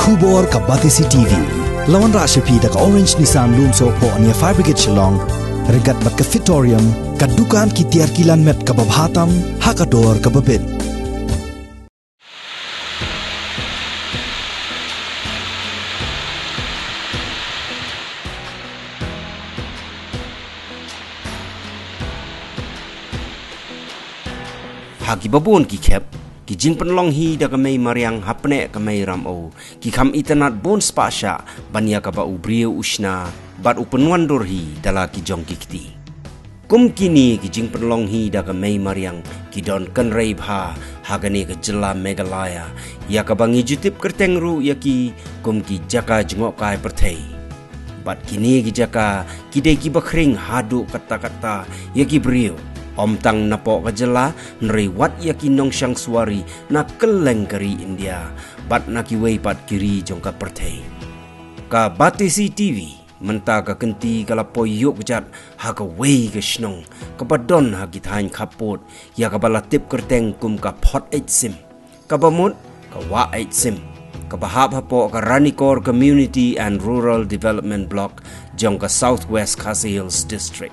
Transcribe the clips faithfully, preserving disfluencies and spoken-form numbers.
Khubor ka Batesi T V. La wanrah sha phi da ka Orange Nissan Lumsohphoh near Fire Brigade Shillong. Ryngkat bad ka Fitorium, ka dukan ki tiar ki lan met kaba bha tam ha ka dor kaba bit. Ha kiba bun ki khep, ki jingpynlong hi da ka mei mariang hapdeng ka mei ramew ki kham itynnad bun spah shah ban ïa kaba u briew u shna bad u pynwandur hi da la ki jong ki kti. Kum kine ki jingpynlong hi da ka mei mariang ki don kynrei bha ha kane ka jylla Meghalaya, ïa kaba ngi ju tip kyrteng ruh ïa ki kum ki jaka jngohkai pyrthei. Bad kine ki jaka ki dei kiba khring haduh katta katta ïa ki briew, ym tang napoh ka jylla, hynrei wat ïa ki nongshong suwari na kylleng ka ri India bad na kiwei pat ki ri jong ka pyrthei. Ka Batesi T V mynta ka kynti ka la poi ïuh kjat ha kawei ka shnong kaba don ha ki thaiñ khappud, ïa kaba la tip kyrteng kum ka Phot Eit Sim, kaba mut ka Wah Eit Sim, kaba hap hapoh ka Ranikor Community and Rural Development Block jong ka South West Khasi Hills District.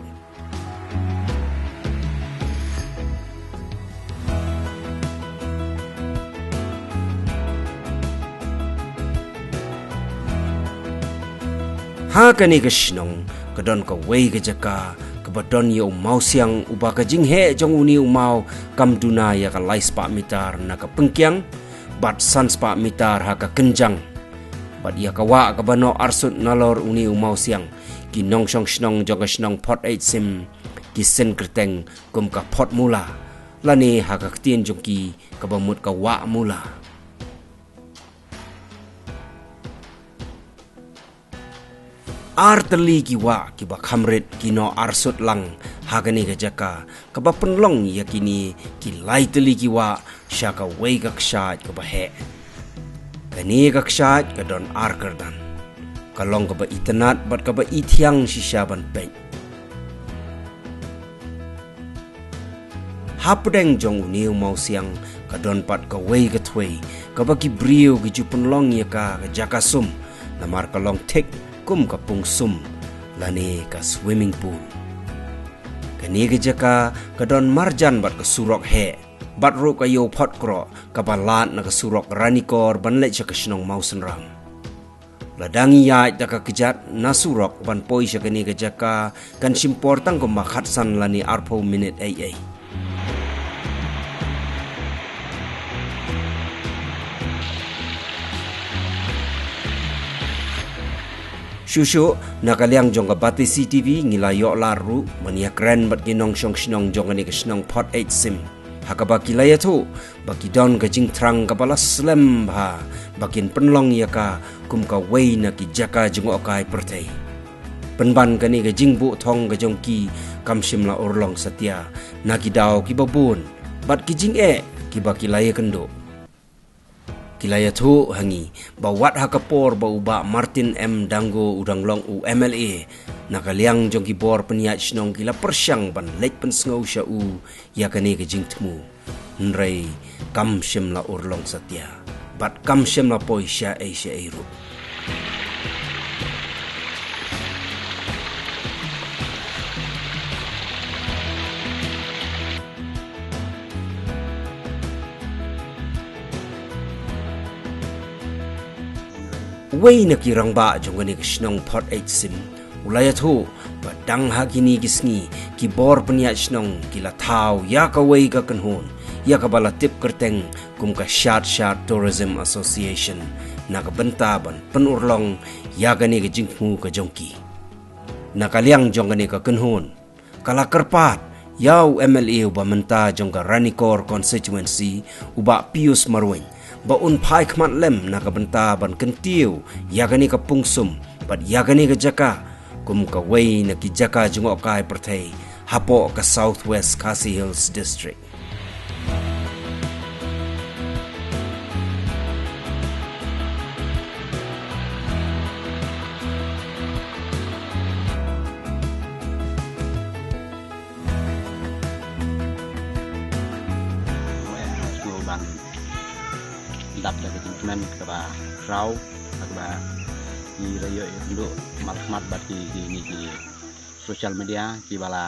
Ha kane ka shnong ka don kawei ka jaka kaba don ïa u mawsiang uba ka jingheh jong une u maw kam duna ïa ka lai spah mitar na ka pyngkiang bad san spah mitar ha ka kynjang. Bad ïa ka wah kaba noh arsut nalor une u mawsiang, ki nongshong shnong jong ka shnong Phot Eit Sim ki syn kyrteng kum ka Phot Mula, lane ha ka ktien jong ki kaba mut ka Wah Mula. Ar tylli ki wah kiba kham rit ki noh arsut lang ha kane ka jaka, kaba pynlong ïa kine ki lai tylli ki wah sha kawei ka kshaid kaba heh. Kane ka kshaid ka don ar kyrdan. Ka long kaba itynnad bad kaba ithiang shisha ban peit. Hapdeng jong une u mawsiang ka don pat kawei ka thwei kaba ki briew ki ju pynlong ïa ka ka jaka sum, namar ka long thik kum ka pung sum lane ka swimming pool. Kane ka jaka ka don marjan bad ka surok heh bad ruh ka ïew phot kroh kaba lad na ka surok Ranikor ban leit sha ka shnong Mawsynram. Lada ngi ïaid da ka kjat na surok ban poi sha kane ka jaka kan shim por tang kumba khatsan lane arphew minit ei ei. Shuh shuh na ka liang jong ka Batesi T V ngi la ïoh lad ruh ban ïakren bad ki nongshong shnong jong kane ka shnong Phot Eit Sim, ha kaba ki la ïathuh ba ki don ka jingthrang kaba la slem bha ba kin pynlong ïa ka kum kawei na ki jaka jngohkai pyrthei. Pynban kane ka jingbuh thong ka jong ki kam shym la urlong satia na ki daw kiba bun bad ki jingeh kiba ki la ïakynduh. Ki la ïathuh ha ngi ba wat ha ka por ba u Bah Martin M Dango u dang long u M L A, na ka liang jong ki bor pynïaid shnong ki la pyrshang ban leit pynsngew sha u ïa kane ka jingthmu, hynrei kam shym la urlong satia bad kam shym la poi sha ei sha ei ruh. Uwei na ki rangbah jong kane ka shnong Phot Eit Sim u la ïathuh ba dang ha kine ki sngi ki bor pynïaid shnong ki la thaw ïa kawei ka kynhun ïa kaba la tip kyrteng kum ka Shad Shad Tourism Association, na ka bynta ban pynurlong ïa kane ka jingthmu ka jong ki. Na ka liang jong kane ka kynhun ka la kyrpad ïa u M L A uba mynta jong ka Ranikor Constituency, u Bah Pius Marwein, ba un phai khmat lem na ka bynta ban kyntiew ïa kane ka pung sum bad ïa kane ka jaka kum kawei na ki jaka jngohkai pyrthei hapoh ka South West Khasi Hills District. dap da ka jingkmen kaba khraw, kaba ngi la ïoh ïakynduh markhmat bad ki, ki, ki, ki social media kiba la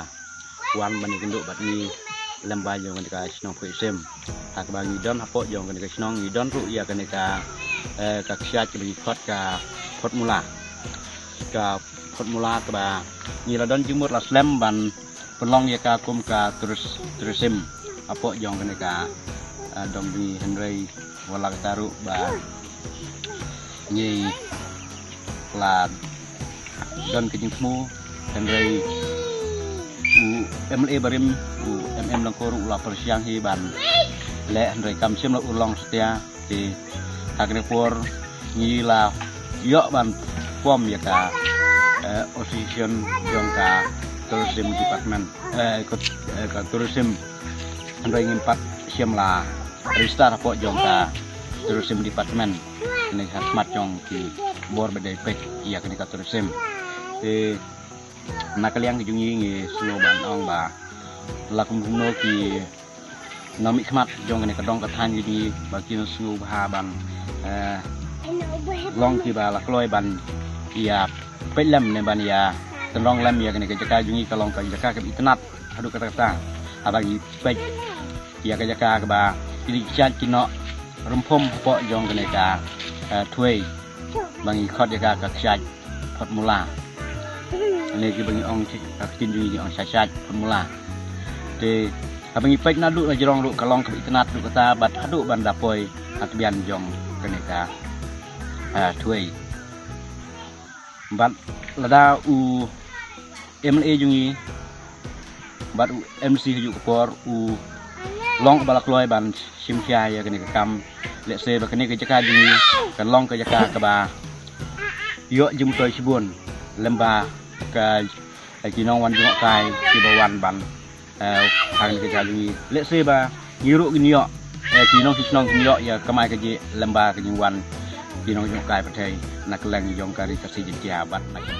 wan ban ïakynduh bad ngi lem bad jong kane ka shnong Khuisim. Ha kaba ngi don hapoh jong kane ka shnong ngi don ruh ïa kane ka, eh, ka kshaid kaba ngi khot ka Photmula. Ka Photmula kaba ngi la don jingmut la slem ban pynlong ïa ka kum ka tourist, tourism hapoh jong kane ka, eh, dong ngi, hynrei wat la katta ruh ba ngi la don ka jingthmu, hynrei u M L A barim, u M M Lyngkor u la pyrshang hi ban leh, hynrei kam shym la urlong satia. Te ha kane por ngi la ïoh ban form ïa ka, eh, association jong ka tourism department, eh, ka, eh, ka tourism, hynrei ngim pat shym la register hapoh jong ka tourism department. Kane ha khmat jong ki bor ba dei peit ïa kane ka tourism. Te na ka liang ka jong ngi ngi sngew ban ong ba la kum kumno ki nongmihkhmat jong kane ka dong ka thaiñ ka jong ngi ba kin sngewbha ban, eh, long kiba la kloi ban ïa peit lem ne ban ïa tynrong lem ïa kane ka jaka jong ngi, ka long ka jaka kaba itynnad haduh katta katta. Haba ngi peit ïa ka jaka kaba ki kshaid ki noh rymphum hapoh jong kane ka, eh, thwei ba ngi khot ïa ka ka kshaid Photmula. Kane kiba ngi ong, ka ktien jong ngi ngi ong kshaid Photmula. Te haba ngi peit naduh na jrong ruh ka long kaba itynnad haduh katta bad haduh ban da poi ha tbian jong kane ka, eh, thwei. Bad lada u M L A jong ngi bad u M C ha kajuh ka por u long uba la kloi ban shim khia ïa kane ka kam. Lehse ba kane ka jaka jong ngi kan long ka jaka kaba ïoh jingmyntoi shibun lem bad ka, eh, ki nongwan jngohkai kiba wan ban, eh, ha kane ka jaka jong ngi. Lehse ba ngi ruh ngin ïoh, eh, ki nongshong shnong kin ïoh ïa ka kamai kajih lem bad ka jingwan ki nongjngohkai pyrthei na kylleng jong ka Ri Khasi Jaiñtia bad na ka